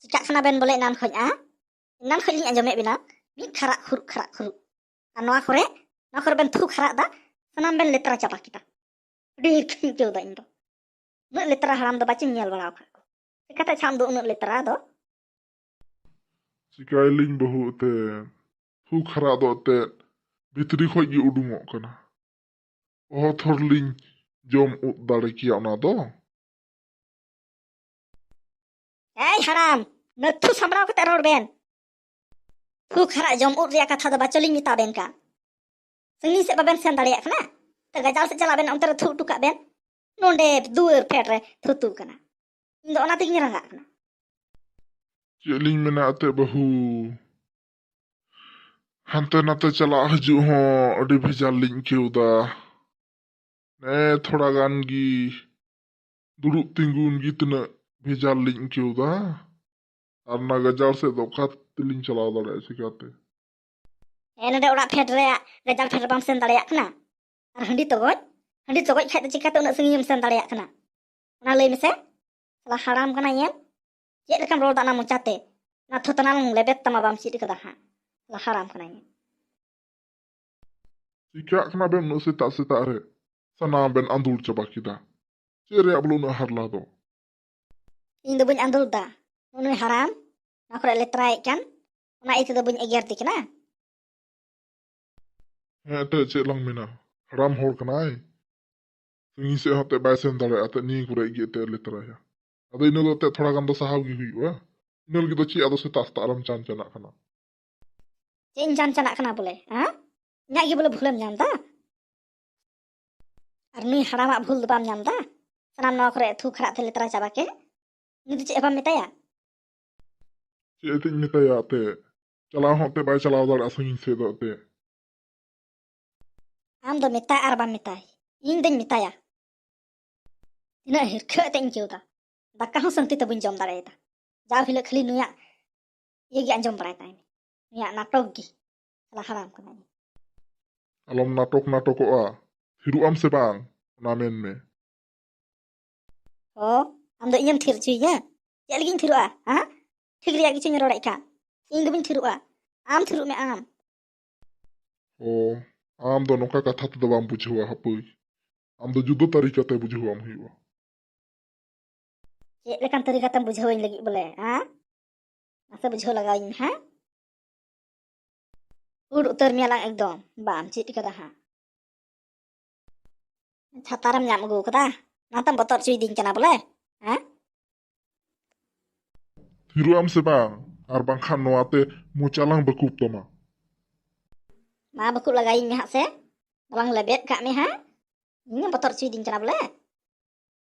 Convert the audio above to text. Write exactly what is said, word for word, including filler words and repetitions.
ᱪᱤᱠᱟᱹᱜ ᱠᱟᱱᱟ ᱵᱮᱱ ᱵᱚᱞᱮ ᱮᱱᱟᱱ ᱠᱷᱚᱱ, ᱟ? ᱮᱱᱟᱱ ᱠᱷᱚᱱ ᱞᱤᱧ ᱟᱸᱡᱚᱢᱮᱫ ᱵᱮᱱᱟ, ᱢᱤᱫ ᱠᱷᱟᱨᱟᱜ ᱠᱷᱩᱨᱩᱜ, ᱠᱷᱟᱨᱟᱜ ᱠᱷᱩᱨᱩᱜ᱾ ᱟᱨ ᱱᱚᱣᱟ ᱠᱚᱨᱮ, ᱱᱚᱣᱟ ᱠᱚᱨᱮ ᱵᱮᱱ ᱛᱷᱩ ᱠᱷᱟᱨᱟᱜ ᱫᱟ, ᱥᱟᱱᱟᱢ ᱵᱮᱱ ᱞᱮᱛᱨᱟ ᱪᱟᱵᱟ ᱠᱮᱫᱟ᱾ ᱟᱹᱰᱤ ᱦᱤᱨᱠᱷᱟᱹᱧ ᱟᱹᱭᱠᱟᱹᱣ ᱫᱟ ᱤᱧ ᱫᱚ᱾ ᱩᱱᱟᱹᱜ ᱞᱮᱛᱨᱟ ᱦᱟᱲᱟᱢ ᱫᱚ ᱵᱟᱪᱚᱧ ᱧᱮᱞ ᱵᱟᱲᱟ ᱟᱠᱟᱫ ᱠᱚ᱾ ᱪᱤᱠᱟᱹᱛᱮ ᱪᱷᱟᱢ ᱫᱚ ᱩᱱᱟᱹᱜ ᱞᱮᱛᱨᱟ ᱫᱚ? ᱪᱤᱠᱟᱹᱭᱞᱤᱧ ᱵᱟᱹᱦᱩ ᱮᱱᱛᱮ, ᱛᱷᱩ ᱠᱷᱟᱨᱟᱜ ᱫᱚ ᱮᱱᱛᱮ ᱵᱷᱤᱛᱨᱤ ᱠᱷᱚᱡ ᱜᱮ ᱩᱰᱩᱝᱚᱜ ᱠᱟᱱᱟ᱾ ᱚᱦᱚ ᱛᱷᱚᱨ ᱞᱤᱧ ᱡᱚᱢ ᱩᱫ ᱫᱟᱲᱮ ᱠᱮᱭᱟ ᱚᱱᱟ ᱫᱚ᱾ ᱮᱭ ᱦᱟᱲᱟᱢ, ᱱᱟᱹᱛᱷᱩ ᱥᱟᱢᱵᱲᱟᱣ ᱠᱟᱛᱮ ᱨᱚᱲ ᱵᱮᱱ᱾ ᱛᱷᱩ ᱠᱷᱟᱨᱟᱜ ᱡᱚᱢ ᱩᱫ ᱨᱮᱭᱟᱜ ᱠᱟᱛᱷᱟ ᱫᱚ ᱵᱟᱪᱚᱞᱤᱧ ᱢᱮᱛᱟ ᱵᱮᱱ ᱠᱟᱱ᱾ ᱥᱟᱺᱜᱤᱧ ᱥᱮᱫ ᱵᱟᱵᱮᱱ ᱥᱮᱱ ᱫᱟᱲᱮᱭᱟᱜ ᱠᱟᱱᱟ? ᱛᱚ ᱜᱟᱡᱟᱲ ᱥᱮᱫ ᱪᱟᱞᱟᱜ ᱵᱮᱱ, ᱚᱱᱛᱮ ᱨᱮ ᱛᱷᱩ ᱦᱚᱴᱚ ᱠᱟᱜ ᱵᱮᱱ᱾ ᱱᱚᱰᱮ ᱫᱩᱣᱟᱹᱨ ᱯᱷᱮᱰ ᱨᱮ ᱛᱷᱩᱛᱩ ᱠᱟᱱᱟ᱾ ᱤᱧ ᱫᱚ ᱚᱱᱟ ᱛᱮᱜᱤᱧ ᱨᱟᱸᱜᱟᱜ ᱠᱟᱱᱟ᱾ ᱪᱮᱫ ᱞᱤᱧ ᱢᱮᱱᱟ ᱮᱱᱛᱮᱫ ᱵᱟᱹᱦᱩ, ᱦᱟᱱᱛᱮ ᱱᱟᱛᱮ ᱪᱟᱞᱟᱜ ᱦᱤᱡᱩᱜ ᱦᱚᱸ ᱟᱹᱰᱤ ᱵᱷᱮᱡᱟᱨ ᱞᱤᱧ ᱟᱹᱭᱠᱟᱹᱣ ᱮᱫᱟ᱾ ᱱᱮ ᱛᱷᱚᱲᱟ ᱜᱟᱱ ᱜᱮ ᱫᱩᱲᱩᱵ ᱛᱤᱸᱜᱩᱱ ᱜᱮ ᱛᱤᱱᱟᱹᱜ ᱵᱷᱮᱡᱟᱨ ᱞᱤᱧ ᱟᱹᱭᱠᱟᱹᱣ ᱮᱫᱟ᱾ ᱟᱨ ᱚᱱᱟ ᱜᱟᱡᱟᱲ ᱥᱮᱫ ᱫᱚ ᱚᱠᱟ ᱛᱮᱞᱤᱧ ᱪᱟᱞᱟᱣ ᱫᱟᱲᱮᱭᱟᱜᱼᱟ ᱪᱤᱠᱟᱹᱛᱮ? ᱦᱮᱸ, ᱱᱚᱰᱮ ᱚᱲᱟᱜ ᱯᱷᱮᱰ ᱨᱮᱭᱟᱜ ᱜᱟᱡᱟᱲ ᱯᱷᱮᱰ ᱨᱮ ᱵᱟᱢ ᱥᱮᱱ ᱫᱟᱲᱮᱭᱟᱜ ᱠᱟᱱᱟ? ᱟᱨ ᱦᱟᱺᱰᱤ ᱛᱚᱜᱚᱡ, ᱦᱟᱺᱰᱤ ᱛᱚᱜᱚᱡ ᱠᱷᱟᱡ ᱫᱚ ᱪᱤᱠᱟᱹᱛᱮ ᱩᱱᱟᱹᱜ ᱥᱟᱺᱜᱤᱧ ᱮᱢ ᱥᱮᱱ ᱫᱟᱲᱮᱭᱟᱜ ᱠᱟᱱᱟ? ᱚᱱᱟ ᱞᱟᱹᱭ ᱢᱮᱥᱮ᱾ ᱥᱟᱞᱟ ᱦᱟᱲᱟᱢ ᱠᱟᱱᱟᱭᱮᱢ᱾ ᱪᱮᱫ ᱞᱮᱠᱟᱢ ᱨᱚᱲ ᱫᱟ ᱚᱱᱟ ᱢᱚᱪᱟᱛᱮ? ᱚᱱᱟ ᱛᱷᱚᱛᱚᱱᱟᱞ ᱞᱮᱵᱮᱫ ᱛᱟᱢᱟ, ᱵᱟᱢ ᱪᱮᱫ ᱠᱟᱫᱟ ᱦᱟᱸᱜ᱾ ᱥᱟᱞᱟ ᱦᱟᱲᱟᱢ ᱠᱟᱱᱟᱭᱮᱢ᱾ ᱪᱤᱠᱟᱹᱜ ᱠᱟᱱᱟ ᱵᱮᱱ ᱩᱱᱟᱹᱜ ᱥᱮᱛᱟᱜ ᱥᱮᱛᱟᱜ ᱨᱮ? ᱥᱟᱱᱟᱢ ᱵᱮᱱ ᱟᱸᱫᱩᱲ ᱪᱟᱵᱟ ᱠᱮᱫᱟ᱾ ᱪᱮᱫ ᱨᱮᱭᱟᱜ ᱵᱚᱞᱮ ᱩᱱᱟᱹᱜ ᱦᱟᱨᱞᱟ ᱫᱚ? ᱤᱧ ᱫᱚ ᱵᱟᱹᱧ ᱟᱸᱫᱳᱲ ᱫᱟ᱾ ᱱᱩᱭ ᱦᱟᱲᱟᱢ ᱱᱚᱣᱟ ᱠᱚᱨᱮ ᱞᱮᱛᱨᱟᱭᱮᱫ ᱠᱟᱱ, ᱚᱱᱟ ᱤᱭᱟᱹ ᱛᱮᱫᱚ ᱵᱟᱹᱧ ᱮᱜᱮᱨ ᱫᱮ ᱠᱟᱱᱟ᱾ ᱦᱮᱸ, ᱮᱱᱛᱮᱫ ᱪᱮᱫ ᱞᱟᱝ ᱢᱮᱱᱟ, ᱦᱟᱲᱟᱢ ᱦᱚᱲ ᱠᱟᱱᱟᱭ᱾ ᱥᱟᱺᱜᱤᱧ ᱥᱮᱫ ᱦᱚᱸ ᱮᱱᱛᱮᱫ ᱵᱟᱭ ᱥᱮᱱ ᱫᱟᱲᱮᱭᱟᱜᱼᱟ, ᱮᱱᱛᱮᱫ ᱱᱤᱭᱟᱹ ᱠᱚᱨᱮ ᱜᱮ ᱮᱱᱛᱮᱫ ᱞᱮᱛᱨᱟᱭᱟ᱾ ᱟᱫᱚ ᱤᱱᱟᱹ ᱫᱚ ᱮᱱᱛᱮᱫ ᱛᱷᱚᱲᱟ ᱜᱟᱱ ᱫᱚ ᱥᱟᱦᱟᱣ ᱜᱮ ᱦᱩᱭᱩᱜᱼᱟ᱾ ᱤᱱᱟᱹ ᱞᱟᱹᱜᱤᱫ ᱫᱚ ᱪᱮᱫ ᱟᱫᱚ ᱥᱮᱛᱟᱜ ᱥᱮᱛᱟᱜ ᱨᱮᱢ ᱪᱟᱱ ᱪᱟᱱᱟᱜ ᱠᱟᱱᱟ? ᱪᱮᱫ ᱤᱧ ᱪᱟᱱ ᱪᱟᱱᱟᱜ ᱠᱟᱱᱟ ᱵᱚᱞᱮ, ᱦᱮᱸ? ᱤᱧᱟᱹᱜ ᱜᱮ ᱵᱚᱞᱮ ᱵᱷᱩᱞᱮᱢ ᱧᱟᱢ ᱫᱟ? ᱟᱨ ᱱᱩᱭ ᱦᱟᱲᱟᱢᱟᱜ ᱵᱷᱩᱞ ᱫᱚ ᱵᱟᱢ ᱧᱟᱢ ᱫᱟ? ᱥᱟᱱᱟᱢ ᱱᱚᱣᱟ ᱠᱚᱨᱮ ᱛᱷᱩ ᱠᱷᱟᱨᱟᱜ ᱛᱮ ᱞᱮᱛᱨᱟ ᱪᱟᱵᱟ ᱠᱮᱫ᱾ ᱩᱱᱤ ᱫᱚ ᱪᱮᱫ ᱦᱚᱸ ᱵᱟᱢ ᱢᱮᱛᱟᱭᱟ? ᱪᱮᱫ ᱮᱱᱛᱮᱫ ᱤᱧ ᱢᱮᱛᱟᱭᱟ ᱮᱱᱛᱮᱫ? ᱪᱟᱞᱟᱣ ᱦᱚᱸ ᱮᱱᱛᱮᱫ ᱵᱟᱭ ᱪᱟᱞᱟᱣ ᱫᱟᱲᱮᱭᱟᱜᱼᱟ ᱥᱟᱺᱜᱤᱧ ᱥᱮᱫ ᱫᱚ ᱮᱱᱛᱮᱫ᱾ ᱟᱢ ᱫᱚ ᱢᱮᱛᱟᱭ ᱟᱨ ᱵᱟᱢ ᱢᱮᱛᱟᱭ, ᱤᱧ ᱫᱚᱧ ᱢᱮᱛᱟᱭᱟ᱾ ᱛᱤᱱᱟᱹᱜ ᱦᱤᱨᱠᱷᱟᱹ ᱛᱮ ᱤᱧ ᱟᱹᱭᱠᱟᱹᱣ ᱮᱫᱟ᱾ ᱫᱟᱠᱟ ᱦᱚᱸ ᱥᱟᱹᱱᱛᱤ ᱛᱮ ᱵᱟᱹᱧ ᱡᱚᱢ ᱫᱟᱲᱮᱭᱟᱫᱟ᱾ ᱡᱟᱣ ᱦᱤᱞᱳᱜ ᱠᱷᱟᱹᱞᱤ ᱱᱩᱭᱟᱜ ᱤᱭᱟᱹ ᱜᱮ ᱟᱸᱡᱚᱢ ᱵᱟᱲᱟᱭ ᱛᱟᱦᱮᱱ, ᱱᱩᱭᱟᱜ ᱱᱟᱴᱚᱠ ᱜᱮ᱾ ᱥᱟᱞᱟ ᱦᱟᱲᱟᱢ ᱠᱟᱱᱟᱭ᱾ ᱟᱞᱚᱢ ᱱᱟᱴᱚᱠ ᱱᱟᱴᱚᱠᱚᱜᱼᱟ᱾ ᱛᱷᱤᱨᱚᱜ ᱟᱢ ᱥᱮ ᱵᱟᱝ, ᱚᱱᱟ ᱢᱮᱱ ᱢᱮ᱾ ᱚ, ᱟᱢ ᱫᱚ ᱤᱧᱮᱢ ᱛᱷᱤᱨ ᱦᱚᱪᱚᱭᱤᱧᱟ? ᱪᱮᱫ ᱞᱟᱹᱜᱤᱫ ᱤᱧ ᱛᱷᱤᱨᱚᱜᱼᱟ? ᱦᱮᱸ? ᱴᱷᱤᱠ ᱨᱮᱭᱟᱜ ᱜᱮᱪᱚᱧ ᱨᱚᱲᱮᱫ ᱠᱟᱱ᱾ ᱤᱧ ᱫᱚ ᱵᱟᱹᱧ ᱛᱷᱤᱨᱚᱜᱼᱟ᱾ ᱟᱢ ᱛᱷᱤᱨᱚᱜ ᱢᱮ ᱟᱢ᱾ ᱚ, ᱟᱢ ᱫᱚ ᱱᱚᱝᱠᱟ ᱠᱟᱛᱷᱟ ᱛᱮᱫᱚ ᱵᱟᱢ ᱵᱩᱡᱷᱟᱹᱣᱟ, ᱦᱟᱹᱯᱟᱹᱭ᱾ ᱟᱢ ᱫᱚ ᱡᱩᱫᱟᱹ ᱛᱟᱹᱨᱤᱠᱟ ᱛᱮ ᱵᱩᱡᱷᱟᱹᱣᱟᱢ ᱦᱩᱭᱩᱜᱼᱟ᱾ ᱪᱮᱫ ᱞᱮᱠᱟᱱ ᱛᱟᱹᱨᱤᱠᱟ ᱛᱮᱢ ᱵᱩᱡᱷᱟᱹᱣᱟᱹᱧ ᱞᱟᱹᱜᱤᱫ ᱵᱚᱞᱮ, ᱦᱮᱸ? ᱢᱟᱥᱮ ᱵᱩᱡᱷᱟᱹᱣ ᱞᱟᱜᱟᱣᱤᱧ ᱢᱮ, ᱦᱮᱸ? ᱩᱰ ᱩᱛᱟᱹᱨ ᱢᱮᱭᱟᱞᱟᱝ ᱮᱠᱫᱚᱢ᱾ ᱵᱟᱢ ᱪᱮᱫ ᱠᱟᱫᱟ ᱦᱟᱸᱜ᱾ ᱪᱷᱟᱛᱟᱨᱮᱢ ᱧᱟᱢ ᱟᱹᱜᱩ ᱠᱟᱫᱟ? ᱚᱱᱟᱛᱮᱢ ᱵᱚᱛᱚᱨ ᱦᱚᱪᱚᱭᱤᱫᱤᱧ ᱠᱟᱱᱟ ᱵᱚᱞᱮ? ᱦᱮᱸ? ᱛᱷᱤᱨᱚᱜ ᱟᱢ ᱥᱮ ᱵᱟᱝ? ᱟᱨ ᱵᱟᱝᱠᱷᱟᱱ ᱱᱚᱣᱟᱛᱮ ᱢᱚᱪᱟᱞᱟᱝ ᱵᱟᱹᱠᱩᱵ ᱛᱟᱢᱟ᱾ ᱢᱟ ᱵᱟᱹᱠᱩᱵ ᱞᱟᱜᱟᱭᱤᱧ ᱢᱮ ᱦᱟᱸᱜ ᱥᱮ᱾ ᱵᱟᱞᱟᱝ ᱞᱮᱵᱮᱫ ᱠᱟᱜ ᱢᱮ ᱦᱟᱸᱜ᱾ ᱤᱧᱮᱢ ᱵᱚᱛᱚᱨ ᱦᱚᱪᱚᱭᱤᱫᱤᱧ ᱠᱟᱱᱟ ᱵᱚᱞᱮ?